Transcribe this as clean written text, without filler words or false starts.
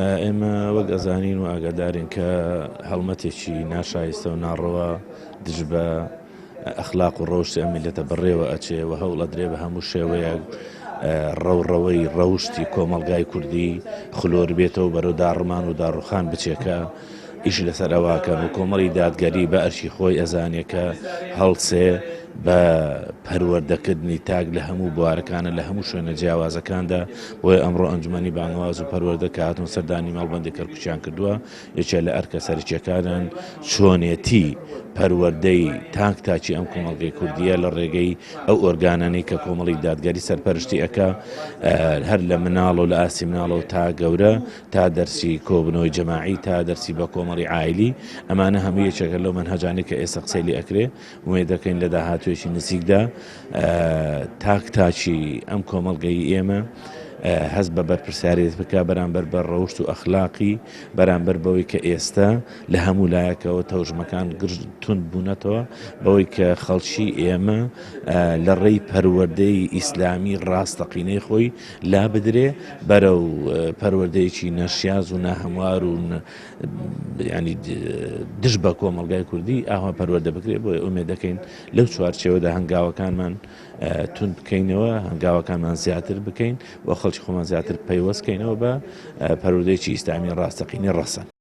ئێمە وەک ئەزانین و ئاگادارین کە هەڵمەتێکی ناشایستە و ناڕەوا دژ بە ئەخلاق و ڕەوشتی ئەم میللەتە بەڕێوە ئەچێ و هەوڵ ئەدرێ بە هەموو شێوەیەک ڕەوڕەوەی ڕەوشتی کۆمەڵگای کوردی خلۆر بێتەوە بەرەو داڕمان و داڕوخان بچێ کە ئیش لەسەر ئەوەکەن و کۆمەڵی دادگەری بە ئەرکی خۆی ئەزانێ کە هەڵسێ بە پەروەردەکردنی تاک لە هەموو بوارەکانە لە هەموو شوێنە جیاوازەکاندا، بۆیە ئەمڕۆ ئەنجومەنی بانگەواز و پەروەردە کە هاتوون سەردانی مەڵبەندی کەرکوکیان کردووە، یەکێ لە ئەرکە سەرەکیەکانیان چۆنێتی پەروەردەی تاک تاکی ئەم کۆمەڵگەی کوردیە لە ڕێگەی ئەو ئۆرگانانەی کە کۆمەڵی دادگەری سەرپەرشتی ئەکا هەر لە مناڵ و لە ئاستی مناڵەوە تا گەورە تا دەرسی کۆبنەوەی جەماعی تا دەرسی بە کۆمەڵی عایلی ئەمانە هەموو یەکێکە لەو مەنهەجانەی کە ئێستا قسەی لێ ئەکرێ ئومێد دەکەین لە داهاتوویەکی نزیکدا تاک تاکی ئەم کۆمەڵگەی ئێمە هەست بە بەرپرسیارێت بکە بەرامبەر بە ڕەوشت و ئەخلاقی بەرامبەر بەوەی کە ئێستا لە هەموو لایەکەوە تەوژمەکان گرژ توند بوونەتەوە بەوەی کە خەڵکی ئێمە لە ڕێی پەروەردەی ئیسلامی ڕاستەقینەی خۆی لا بدرێ بەرەو پەروەردەیەکی نەشیاز و ناهەموار و ینی دژ بە کۆمەڵگای کوردی ئاوا پەروەردە بکرێت بۆیە ئومێد دەکەین لەو چوارچێوەدا هەنگاوەکانمان توند بکەینەوە هەنگاوەکانمان زیاتر بکەین و خەڵکی خۆمان زیاتر پەیوەست کەینەوە بە پەروەردەیەکی ئیسلامی ڕاستەقینەی ڕەسەن.